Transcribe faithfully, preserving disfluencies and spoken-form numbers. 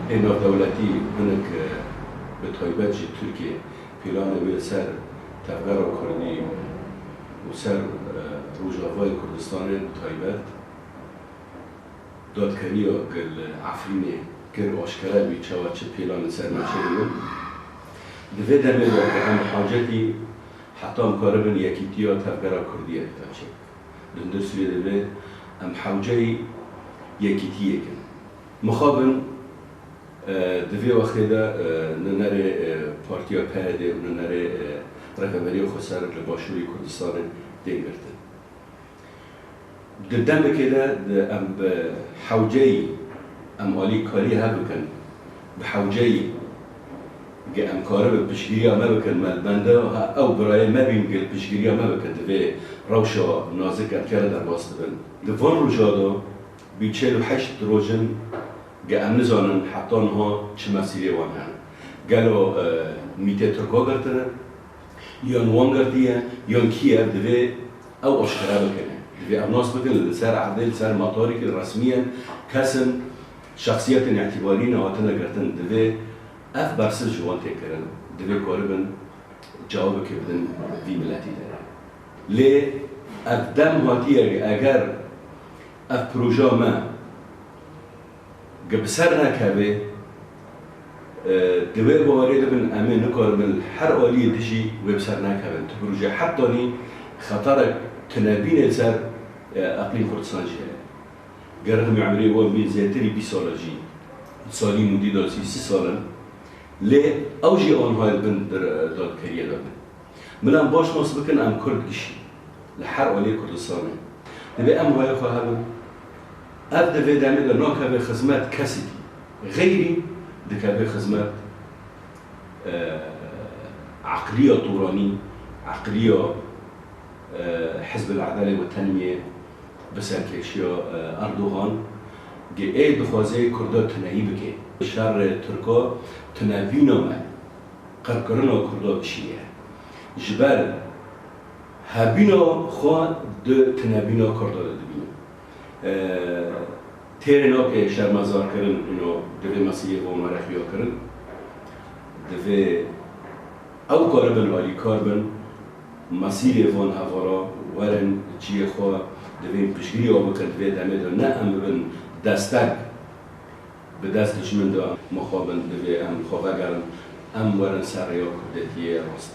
Navdewletî hinek, e, bi taybet jî Tirkiye pêlanê wê ser tevgera Kurdî û ser, e, Rojavayê Kurdistanê bi taybet dadkeriya ku li Efrînê kir aşkere bî çawa çi pêlan li ser me çêdibin. Di vê demê de ku em hacetî heta em karibin yekîtiya tevgera Kurdiyê ev çêbikin. Li hundir sûrê divê em hewceyî yekîtiyê kin. Mixabin, e, di vê wextê de, e, nunerê, e, Partiya P Y D û nunerê, e, Rêveberiya Xweser li Başûrê Kurdistanê tên girtin. Di demekê de, di em bi hewceyî, em alîkarî hev bikin, bi hewceyî ge em karibin piştgiriya me bikin, me li benda ha ew birayê me bîn ge piştgiriya me bikin, di vê rewşa nazik em kere derbas dibin. Di van roja de bî çel û heşt roj in ge em nizanin heta niha çi mesîrê wan hene. Gelo, e, mîtê Tirka girtine, yan wan girtiye, yan kî ye, divê ew aşkere bikene. Divê ew nas bikin, li ser erdê, li ser matarî ki resmî ye, kes in, şexsiyetên îtîbarî ne hatine girtin. Divê ev bersiv ji wan tê kirin. Divê karibin cewabekê bidin vî miletî de. Lê ev dem hatiye, eger ev proja me ge bi ser nekeve, e, di wê bawerê de bin, em ê nikaribin her aliyê dijî wê bi ser nekevin. Tu proje hetanî xeterek tunebînê li ser, e, eqlîm Kurdistan jî heye. Gerek em ê emirê wan bî zêtirî bîst sala jî, salî û dî de sî, sî sal in. Lê ew jî anha li bin dir-, dadkeriyê de bin. Bila em baş nas bikin, em Kurd gişî li her aliyê Kurdistanê. Divê em raya xwe hebin. Ev di vê demê de nakeve xizmet kesekî. Xeyrî dikeve xizmet, e, eqliya Turanî, eqliya, e, Hizb el-Edale ve Tenmiye, bi serkêşiya, e, Erdogan, ge ê dixwaze Kurda tuneyî bike. Şerê Tirka tunebîna me, qirkirina Kurda gişî ye. Ji ber hebîna xwe di tunebîna Kurda de dibînin. E, têrê nake şermezarkirin, ino divê mesîrê van were xuyakirin. Divê ew karibin alîkar bin, mesîrê van hevala werin ciyê xwe, divê piştgiriya bikin, di vê demê de ne em bibin destek bi dest dijmin de, mixabin divê em xwe vegerin, em werin ser rêya kurdetiyê rast.